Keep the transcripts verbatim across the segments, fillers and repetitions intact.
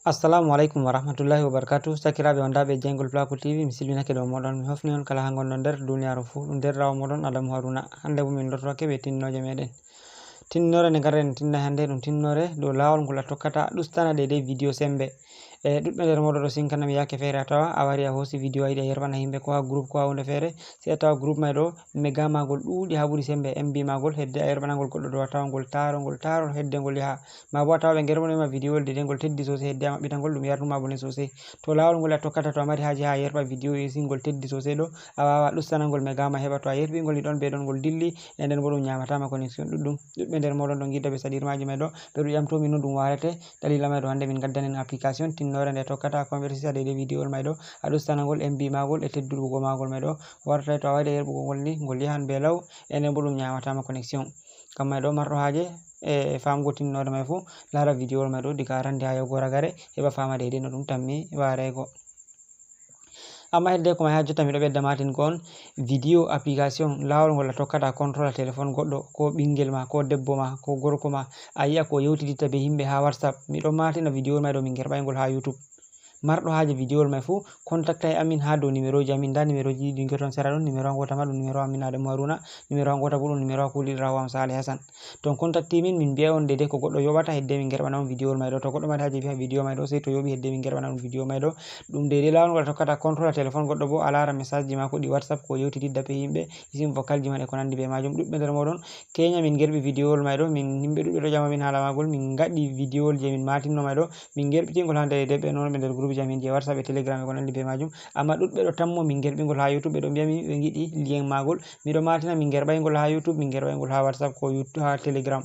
Assalamu alaikum wa rahmatullahi wa barakatuh. Sakiraaɓe wondaaɓe e jeyngol Placo T V, mi silminake dow mooɗon. Mi hofni on kala haa ngonɗon nder duniyaaru fuu. Ɗum deerɗiraawo mooɗon Adamu Haruna. Hannde bo min lortorake bee tinnooje meeɗen. Tinnoore nde ngarɗen tinna hannde, ɗum tinnoore dow laawol ngol a tokkata a ɗustana deydey video sembe. E ɗuɗɓe nder mooɗon ɗo sinkana mi yaake feere a tawa a wari a hoosi video a yiɗi a yerɓana yimɓe ko haa groupe ko haa huunde feere, sey a tawa groupe may ɗo mega maagol ɗuuɗi haa ɓuri sembe M B maagol, hedde a yerɓana ngol goɗɗo dow a tawa ngol taaro, ngol taaro hedde ngol yaha. Maa bo a tawa ɓe ngerɓano ma video wol deydey ngol teddi sosey hedde a maɓɓita ngol ɗum yarnuma bone sosey. To laawol ngol a tokkata to a mari haaje haa a yerɓa video e si ngol teddi sosey ɗo, a waawa a ɗustana ngol mega ma heɓa to a yerɓi ngol ni ɗon be ɗon ngol dilli, e nden bo ɗum nyaamata ma connexion ɗuɗɗum. Ɗuɗɓe nder mooɗon ɗo ngidda ɓe saɗirmaaji may ɗo, ɓe ɗo ƴamto min no ɗum waarete. Dalila may ɗo hannde min ngaddanen application tinnoore nde tokkata a convertisa deydey video wol may ɗo, a ɗustana ngol M B maagol e tedduɗugo maagol may ɗo. Wartay to a waɗi yerɓugo ngol ni, ngol yahan be law, e nden bo ɗum nyaamata ma connexion. Ngam may ɗo marɗo haaje e faamugo tinnoore may fuu, laara video wol may ɗo diga arande haa yahugo ragare, heɓa faama deydey no ɗum tammi waareego. Amma hedde ko may haa jotta mi ɗo ɓedda maatingo on video application, laawol ngol a tokkata contrôle téléphone goɗɗo, ko ɓinngel ma, ko debbo ma, ko gorko ma, a yi'a ko yewtiditta be yimɓe haa WhatsApp. Mi ɗo maatina video may ɗo min ngerɓay ngol haa YouTube. Marɗo haaje video wol may fuu, contactay amin haa dow numéro ji amin. Ndaa numéro ji ɗiɗi ɗi ngi'oton sera ɗon, numéro wa ngoota ma ɗum numéro amin Adamu Haruna, numéro wa ngoota bo ɗum numéro wa kuuliɗiraawo am Saleh Hassan. To on contacti min, min mbi'ay on deydey ko goɗɗo yoɓata hedde min ngerɓana on video wol may ɗo. To goɗɗo mari haaje be video may ɗo, sey to yoɓi hedde min ngerɓana on video may ɗo. Ɗum deydey laawol ngol a tokkata contrôle téléphone goɗɗo bo a laara message ji maako ɗi WhatsApp ko yewtididda be yimɓe, isim vocal ji man e ko nanndi be maajum. Ɗuɗɓe nder mooɗon keenya min ngerɓi video wol may ɗo, min yimɓe ɗuɗɓe ɗo ƴama min haala maagol, min ngaɗi video wol je min maatinno may ɗo, min ngerɓiti ngol haa nder deydey ɓe non ɓe nder groupe ji amin je WhatsApp e Telegram e ko nanndi be maajum. Amma ɗuɗɓe ɗo tammo min ngerɓi ngol haa YouTube, ɓe ɗo mbi'a min ɓe ngiɗi lien maagol. Mi ɗo maatina min ngerɓay ngol haa YouTube, min ngerɓay ngol haa WhatsApp ko YouTube, haa Telegram.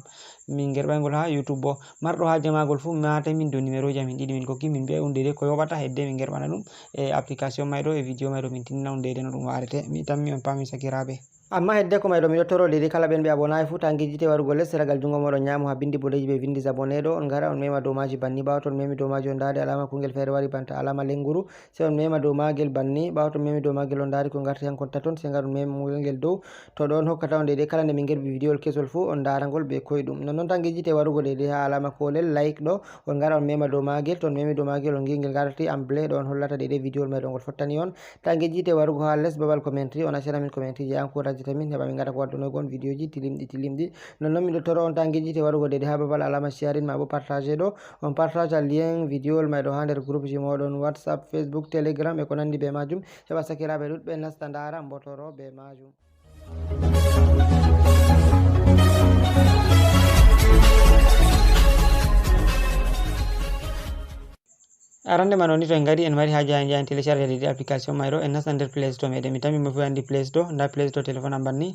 Min ngerɓay ngol haa YouTube bo. Marɗo haaje maagol fuu maatay min dow numéro ji amin ɗiɗi min kokki, min mbi'ay on deydey ko yoɓata hedde min ngerɓana ɗum e application may ɗo e video may ɗo min tinndina on deydey no ɗum waarete. Mi tammi on paami sakiraaɓe. Amma hedde ko may ɗo mi ɗo toro deydey kala ɓen ɓe abonaay fuu ta ngejjite warugo les seragal junngo mooɗon nyaamo haa binndi boɗeeji ɓe winndi abonné ɗo, on ngara on mema dow maaji banni. Ɓaawo to on memi dow maaji on ndaari alaama kuungel feere wari banta alaama lennguru, sey on mema dow maagel banni. Ɓaawo to on memi dow maagel on ndaari ko ngarti hankon taton, sey ngar on mema ngel dow. To ɗon hokkata on deydey kala nde min ngerɓi video wol kesol fuu on ndaara ngol be koyɗum. Nonnon ta ngejjite warugo deydey haa alaama koolel like ɗo, on ngara on mema dow maagel. To on memi dow maagel on ngi'i ngel ngarti en bleu ɗo on hollata deydey video wol may ɗo ngol fottani on. Ta ngejjite warugo haa les babal commentary, on accana min commentary je encourageta min heɓa min ngaɗa ko waddanoogo on video ji tilimɗi tilimɗi. Nonnon mi ɗo toro on ta ngejjite warugo deydey haa babal alaama sharing maa bo partage ɗo, on partage lien video wol may ɗo haa nder groupe ji mooɗon WhatsApp, Facebook, Telegram e ko nanndi be maajum, heɓa sakiraaɓe ɗuɗɓe nasta ndaara mbotoro be maajum. Arande man woni to en ngari en mari haaje haa en njaha en télécharge deydey application may ɗo, en nasta nder Play Store meeɗen. Mi tammi mo fuu anndi Play Store, ndaa Play Store téléphone am banni.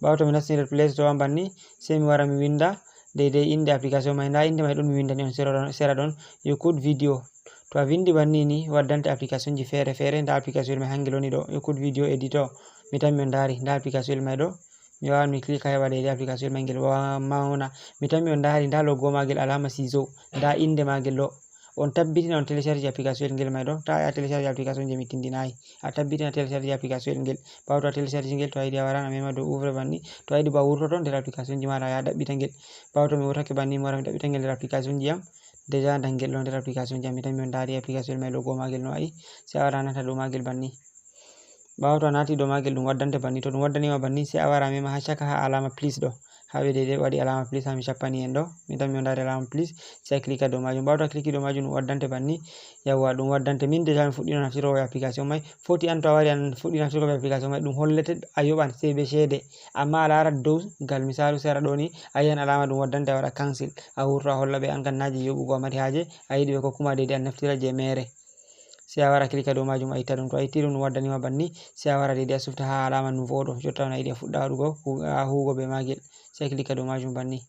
Ɓaawo to mi nasti nder Play Store am banni, sey mi wara mi winnda deydey innde application may. Ndaa innde may ɗon mi winndani on sera ɗon, sera ɗon, You Could Video. To a winndi banni ni waddante application ji feere feere. Ndaa application may hangel woni ɗo, You Could Video Editor. Mi tammi on ndaari, ndaa application may ɗo. Mi waawan mi clique heɓa deydey application may ngel wa-, mawna. Mi tammi on ndaari ndaa logo maagel alaama ciseau, ndaa innde maagel ɗo. On tabbitina on télécharge application ngel may ɗo. Ta a télécharge application je mi tinndinaay. A tabbitina télécharge application ngel. Ɓaawo to a télécharge ngel, to a yiɗi a waran a mema dow ouvre banni. To a yiɗi bo a wurtoto nder application ji maaɗa a yaha ɗaɓɓita ngel. Ɓaawo to mi wurtake banni mi wara mi ɗaɓɓita ngel nder application ji am. Déjà ndaa ngel ɗo nder application ji am. Mi tammi on ndaari application may logo maagel no wa'i. Sey a wara a naata dow maagel banni. Ɓaawo to a naati dow maagel ɗum waddante banni. To ɗum waddani ma banni sey a wara a mema haa caka haa alaama plus ɗo. Haa ɓe deydey waɗi alaama plus haa mi cappani en ɗo. Mi tammi on ndaari alaama plus, sey a clique dow maajum. Ɓaawo to a clique dow maajum ɗum waddante banni. Yawwa ɗum waddante. Min déjà mi fuɗɗino naftirgo be application may. Foti an to a wari a fuɗɗi naftirgo be application may ɗum hollete a yoɓan sey be ceede. Amma a laara dow ngal misaalu sera ɗo ni a yi'an alaama ɗum waddante a waɗa cancel. A wurto a holla ɓe an kam naa je yoɓugo a mari haaje, a yiɗi ɓe kokku ma deydey a naftira je meere. Sey a wara a clique dow maajum a itta ɗum. To a itti ɗum ɗum waddani ma banni, sey a wara deydey a sufta haa alaama nouveau ɗo. Jotta on a yiɗi a fuɗɗa waɗugo ku-, a huugo be maagel. Sey a clique dow maajum banni.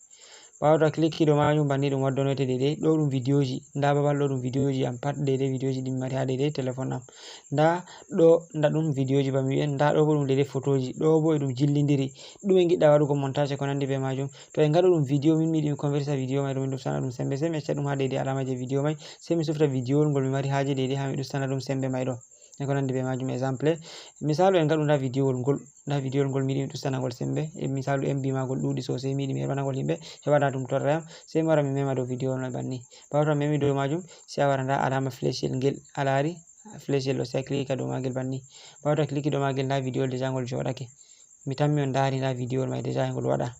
Ɓaawo to a clique dow maajum banni ɗum waddanoyte deydey. Ɗo ɗum video ji. Ndaa babal ɗo ɗum video ji am pat deydey video ji ɗi mi mari haa deydey téléphone am. Ndaa ɗo, ndaa ɗum video ji ba mi wi'en. Ndaa ɗo bo ɗum deydey photo ji. Ɗo bo e ɗum jillindiri. Ɗume ngiɗɗa waɗugo montage e ko nanndi be maajum. To en ngaɗo ɗum video, min mi yiɗi mi convertisa video may ɗo, min ɗustana ɗum sembe. Sey mi acca ɗum haa deydey alaama je video may. Sey mi sufta video wol ngol mi mari haaje deydey haa mi ɗustana ɗum sembe may ɗo. E ko nandi be majum, exemple, misalu en ngaɗu nda vidéowol ngol, nda vidéowol ngol mi yiɗi mi ɗustanagol sembe, e misalu M B magol ɗuuɗi sosai, mi yiɗi mi yerɓanagol yimɓe, heɓata ɗum torra yam, sey mi wara mi mema dow vidéowol mai banni. Ɓawo to a memi dow majum, sey a wara nda alama flechel ngel, a laari flechel ɗo, sey a cliquer dow magel banni. Ɓawo to a cliquer dow magel, nda vidéowol déjà ngol joɗake. Mi tammi on ndaari nda vidéowol mai déjà e ngol waɗa.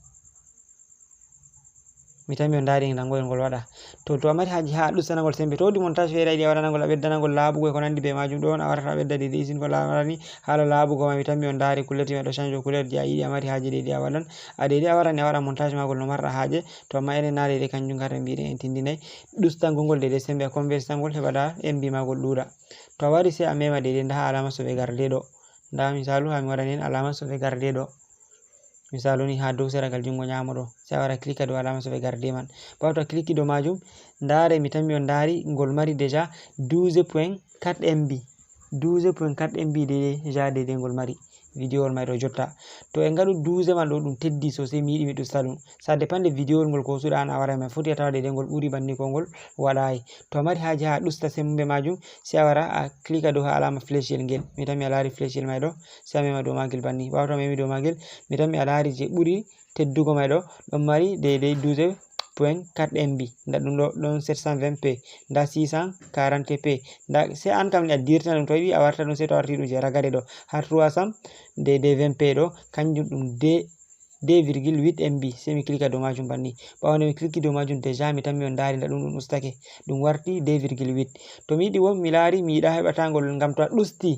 Mi tammi on ndaari nda ngol, ngol waɗa. To, to a mari haaji ha a ɗustanagol sembe, to wodi montage feere a yiɗi a waɗanagol, a ɓeddanagol laaɓugo e ko nandi be majum, ɗo on a warata a ɓedda deydey isin ko laarani haala laaɓugo mai. Mi tammi on ndaari couleur ji mai ɗo change couleur ji a yiɗi, a mari haaji deydey a waɗan. A deydey a waran a waɗa montage magol no marɗa haaje. To amma enen na deydey kanjum ngarɗen mbiɗen en tindinay. Ɗustangol ngol deydey sembe a convertitangol heɓa nda M B magol ɗuuɗa. To a wari sey a mema deydey nda ha alama sauvegarde ɗo. Nda misalu ha mi waɗani en alama sauvegarde ɗo. Misalu ni ha dow seragal jungo nyamo ɗo. Sey a wara cliquer dow alama sauvegarde man. Ɓawo to a cliquer dow majum, ndaare mi tammi on ndaari ngol mari déjà douze point quatre M B. Douze point quatre M B déjà deydey ngol mari. Vidéowol mai ɗo jotta. To en ngaɗu douze man ɗo ɗum teddi sosai mi yiɗi mi ɗusta ɗum. Ça dépend de vidéowol ngol ko suɗa an a wara mai foti a tawa deydey ngol ɓuri banni ko ngol waɗayi. To a mari haaji ha a ɗusta sembe majum, sey a wara a cliquer dow ha alama flechel ngel. Mi tammi a laari flechel mai ɗo, sey a mema dow magel banni. Ɓawo to a memi dow magel, mi tammi a laari je ɓuri teddugo mai ɗo, ɗon mari deydey douze point quatre M B. Nda ɗum ɗo ɗon sept cent vingt P, nda six cent quarante P. Nda sey an kam ni a dirtina ɗum, to a yiɗi a warta ɗum, sey to a warti ɗum je ragare ɗo. Ha trois cent deydey vingt P ɗo, kanjum ɗum de deux virgule huit M B. Sey mi cliquer dow majum banni. Ɓawo nde mi cliquer dow majum, déjà mi tammi on ndaari nda ɗum, ɗum ustake. Ɗum warti deux virgule huit. To mi yiɗi wo mi laari mi yiɗa heɓata ngol, ngam to a ɗusti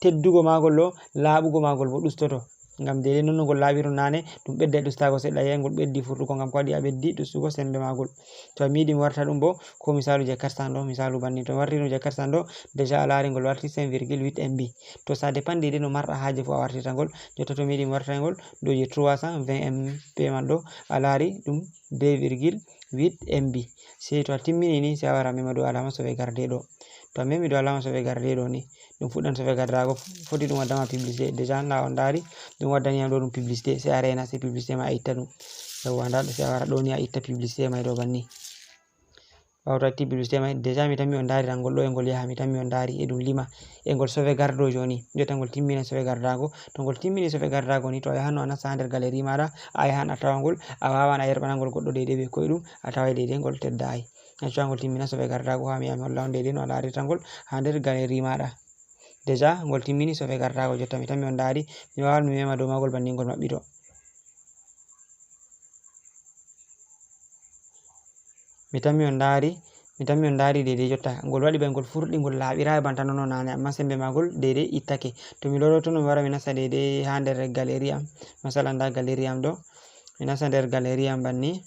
teddugo magol ɗo, laaɓugo magol bo ɗustoto. Ngam deydey non no ngol laaɓiri nane, ɗum ɓedday ɗustago seɗɗa, yi'ay ngol ɓeddi furɗugo ngam ko waɗi a ɓeddi ɗustugo sembe magol. To mi yiɗi mi warta ɗum bo, ko misalu je quatre cent ɗo, misalu banni. To mi warti ɗum je quatre cent ɗo, déjà a laari ngol warti cinq virgule huit M B. To ça dépend deydey no marɗa haaje fu a wartirta ngol. Jotta to mi yiɗi mi warta ngol dow je trois cent vingt M P man ɗo, a laari ɗum deux virgule huit M B. Sey to a timmini ni, sey a wara a mema dow alama sauvegarde ɗo. To a memi dow alama sauvegarde ɗo ni, ɗum fuɗɗan sauvegardago, foti ɗum waddama publicité. Déjà nda on ndaari, ɗum waddani yam ɗo ɗum publicité. Sey a reena, sey publicité mai a itta ɗum. Yawwa, nda ɗo, sey a wara ɗo ni a itta publicité mai ɗo banni. Ɓawo to a itti publicité mai, déjà mi tammi on ndaari tan ngol ɗo e ngol yaha, mi tammi on ndaari e ɗum lima, e ngol sauvegardo joni. Jotta ngol timmina sauvegardago. To ngol timmini sauvegardago ni, to a yahan no a nasta ha nder galerie maɗa, a yahan a tawa ngol, a wawan a yerɓana ngol goɗɗo deydey be koyɗum, a taway deydey ngol teddayi. Accu ha ngol timmina sauvegardago, ha mi yaha mi holla on deydey no a laarirta ngol ha nder galerie maɗa. Déjà ngol timmini sauvegardago, jotta mi tammi on ndaari, mi wawan mi mema dow magol banni ngol maɓɓito. Mi tammi on ndaari, mi tammi on ndaari deydey jotta. Ngol waɗi ba ngol furɗi, ngol laaɓiraay banta nono nane, amma sembe magol deydey ittake. To mi loroto no, mi wara mi nasta deydey ha nder galerie am. Masalan, nda galerie am ɗo. Mi nasta nder galerie am banni.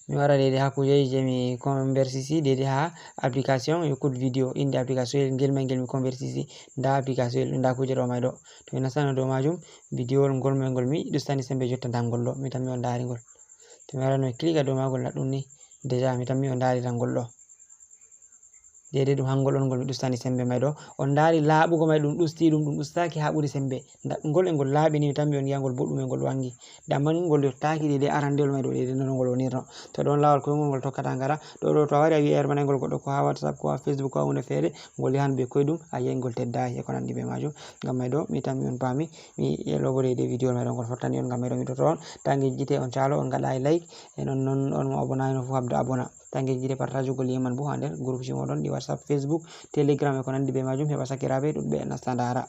Mi wara deydey ha kujeji je mi convertisi, deydey ha application e kud vidéo. Inde application ngel mai ngel mi convertisi. Nda application, nda kuje ɗo mai ɗo. To mi nastano dow majum, vidéowol ngol mai ngol mi ɗustani sembe jotta nda ngol ɗo. Mi tammi on ndaari ngol. To mi wara no mi cliquer dow magol na ɗum ni. Déjà mi tammi on ndaari tan ngol ɗo. Deydey ɗum hangol on ngol mi ɗustani sembe mai ɗo. On ndaari laaɓugo mai ɗum ɗusti ɗum, ɗum ɗustaki ha ɓuri sembe. Nda ngol e ngol laaɓi ni, mi tammi on yi'a ngol boɗɗum e ngol wangi. Nda amma ni ngol yottaaki deydey arandewol mai ɗo, deydey non ngol wonirno. To ɗon laawol koyngol ngol tokkata ngara. Ɗo ɗo to a wari a wi'a yerɓanay ngol goɗɗo ko ha WhatsApp ko ha Facebook ko ha hunde feere, ngol yahan be koyɗum, a yi'ay ngol teddaay e ko nandi be majum. Ngam mai ɗo mi tammi on paami, mi yelo bo deydey vidéowol mai ɗo ngol fottani on, ngam mai ɗo mi toto on. Ta ngejjite on caalo on ngaɗaay like, e non non on mo abonayno fu habda abona. Ta ngejjite partagugol lien man bo ha nder groupeji moɗon ɗi WhatsApp, Facebook, Telegram e ko nandi be majum, heɓa sakiraaɓe ɗuɗɓe nasta ndaara.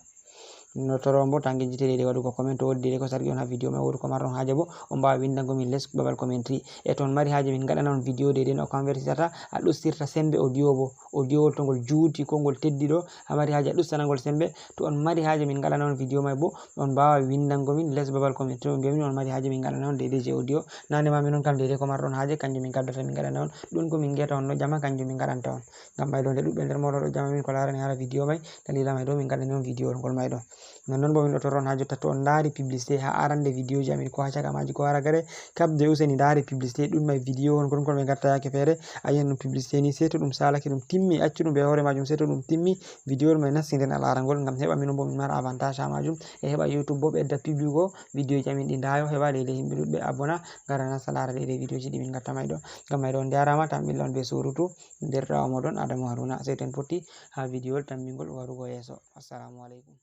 No toro on bo ta ngejjite deydey waɗugo comment, to wodi deydey ko sargi on ha vidéo mai, wodi ko marɗon haaje bo, on mbaawa windango min les babal commentary. E to on mari haaje min ngaɗana on vidéo deydey no a convertitata, a ɗustirta sembe audio bo. Audiowol to ngol juuti ko ngol teddi ɗo, a mari haaje a ɗustanagol sembe, to on mari haaje min ngaɗana on vidéo mai bo, on mbaawa windango min les babal commentary, on mbiya min on mari haaje min ngaɗana on deydey je audio. Nane ma minon kam deydey ko marɗon haaje, kanjum min gaddata min ngaɗana on. Ɗum ko min ngiyata on no ƴama, kanjum min ngaɗanta on. Ngam mai ɗo nde ɗuɗɓe nder mooɗon ɗo ƴama min ko laarani haala vidéo mai, dalila mai ɗo min ngaɗani on vidéowol ngol mai ɗo. Non non bo min ɗo torron ha jotta to on ndaari publicité ha arande vidéo ji amin ko ha caka maji ko haragare. Kabde useni ndaari publicité ɗum may vidéo on kon kon ɓe gatta yake feere. A yiyan ɗum publicité ni sey to ɗum salake ɗum timmi accu ɗum be hoore majum sey to ɗum timmi. Vidéo on may nasti nden a laara ngol ngam heɓa min on bo min mara avantage ha majum. E heɓa YouTube bo ɓedda publigo vidéo ji amin ɗi ndayo heɓa leydi yimɓe ɗuɗɓe abona. Gara nasta laara leydi vidéo ji ɗi min gatta may ɗo. Ngam may ɗo on jarama tan ɓilla on be surutu. Derɗawo moɗon Adamu Haruna sey to en potti ha vidéo tammingol warugo yeeso. Assalamu aleykum.